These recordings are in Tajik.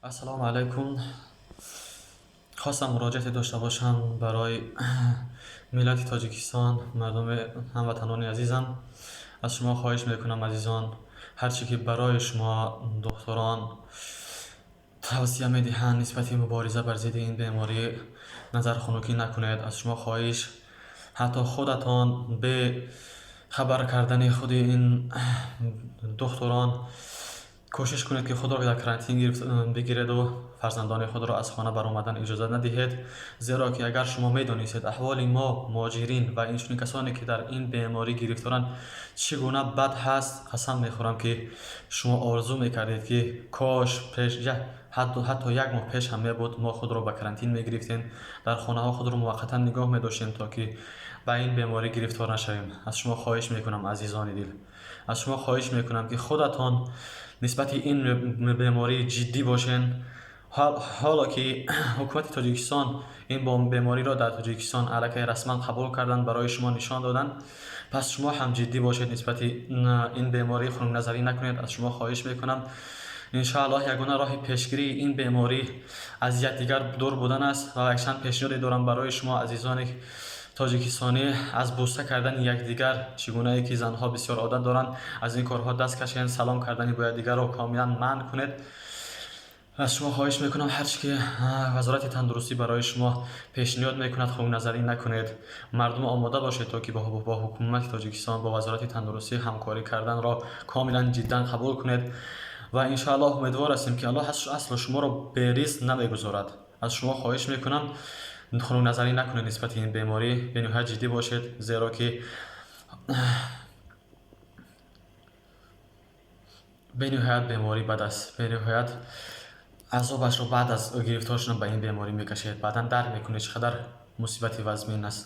Ассалому алайкум. Хостам муроҷиате дошта бошам барои миллати Тоҷикистон, мардуми ҳамватанони азизам. Аз шумо хоҳиш мекунам, азизон, ҳарче ки барои шумо духтурон тавсия медиҳанд нисбати мубориза бар зидди ин беморӣ, назархунукӣ накунед. Аз шумо хоҳиш, ҳатто худатон бе хабар кардани худи ин духтурон кӯшиш кунед, ки худро дар карантин бигиреду фарзандони худро аз хона баромадан иҷозат надиҳед, зеро ки агар шумо медонистед, аҳволи мо муҳоҷирин ва инчунин касоне, ки дар ин беморӣ гирифторанд, чӣ гуна бад ҳаст, қасам мехӯрам, ки шумо орзу мекардед, ки кош пеш ҳатто як моҳ пеш ҳам мебуд, мо худро ба карантин мегирифтем, дар хонаҳо худро муваққатан нигоҳ медоштем, то ки ба ин беморӣ гирифтор нашавем. Аз шумо хоҳиш мекунам, азизони дил, аз шумо хоҳиш мекунам, ки худатон нисбати ин беморӣ ҷиддӣ бошен. Ҳоло ки ҳукумати Тоҷикистон ин бемориро дар Тоҷикистон аллакай расман қабул карданд, барои шумо нишон доданд, пас шумо ҳам ҷиддӣ бошед, нисбати ин беморӣ хунукназарӣ накунед. Аз шумо хоҳиш мекунам, иншоаллоҳ, ягона роҳи пешгирии ин беморӣ аз якдигар дур будан аст. Ва якчанд пешниҳоде дорам барои шумо, азизони тоҷикистонӣ: аз бӯса кардани якдигар, чӣ гунае ки занҳо бисёр одат доранд, аз ин корҳо даст кашед, салом кардани бо якдигарро комилан манъ кунед. Аз шумо хоҳиш мекунам, ҳарчи ки Вазорати тандурустӣ барои шумо пешниҳод мекунад, хунукназарӣ накунед. Мардум, омода бошед, то ки бо ҳукумати Тоҷикистон, бо Вазорати тандурустӣ ҳамкорӣ карданро комилан ҷиддан қабул кунед. Ва иншоаллоҳ, умедвор ҳастем, ки Аллоҳ асло шуморо беризқ намегузорад. Аз шумо хоҳиш мекунам, хунукназарӣ накунед нисбати ин беморӣ, бениҳоят ҷиддӣ бошед, зеро ки бениҳоят беморӣ бад аст, бениҳоят азобашро баъд аз гирифтор шудан ба ин беморӣ мекашед, баъдан дарк мекунед, чӣ қадар мусибати вазмин аст.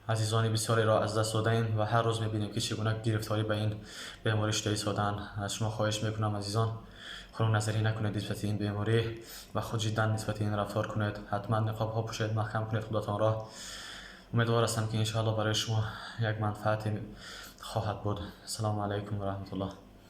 Азизони бисёреро аз даст додаем ва ҳар рӯз мебинем, ки чӣ гуна гирифторӣ ба ин беморӣ шуда истодаанд. Аз шумо хоҳиш мекунам, азизон, хунукназарӣ накунед нисбати ин беморӣ ва худ ҷиддан нисбати ин рафтор кунед. Ҳатман ниқобҳо пӯшед, маҳкам кунед худатонро. Умедвор ҳастам, ки иншоаллоҳ барои шумо як манфаате хоҳад буд. Ассалому алайкум ва раҳматуллоҳ.